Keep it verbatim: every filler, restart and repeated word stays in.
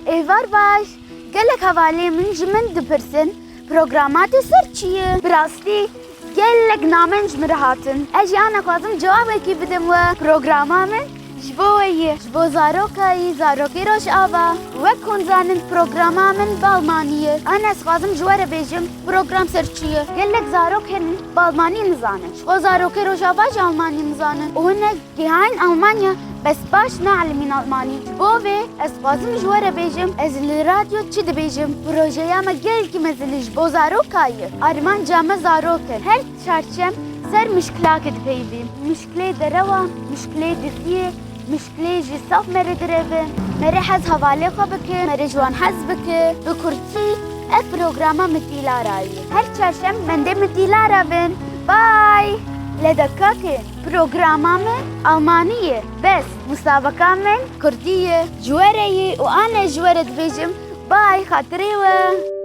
Êvar baş. Gelek hevalê min ji min dipirsin, programa te ser çi ye? Bi rastî gelek namen ji min re hatin. Ez jî ana xwazim cewabekî bidim we. Programa min ji bo we ye. Ji bo zarokayî, zarokê Rojava. Wek hûn zanin programa min bi almanî ye. Ana ez xwazim ji we re bêjim program ser çi ye. Gelek zarok hene bi almanî nizanin. Ji xwe zarokê Rojava jî almanî nizanin. Û hinek Gehayin Almanya, bes baş naalimîn Almanî. Ji bo vê ez xwazim ji we re bêjim, ez li radyo çi dibêjim? Projeya me gelkî mezin e ji bo zaroka ye. Armanca me zarok in. Her çarşem ser mişkilakê dipeyivîm. Mişkilê derewa, mişkilê diziyê, mişkilê ji saf me re direvin. Me re hez hevalê xwe bike, me re ji wan hez bike. Bi kurtî, ev programa Mitîlara ye. Her çarşem mendê Mitîlara bin. Bay! Lê dekakê. Programa min Almanî ye, bes musabaka min Kurdî ye. Ji we re yî û anê ji we re dibêjim, bay xatirê we.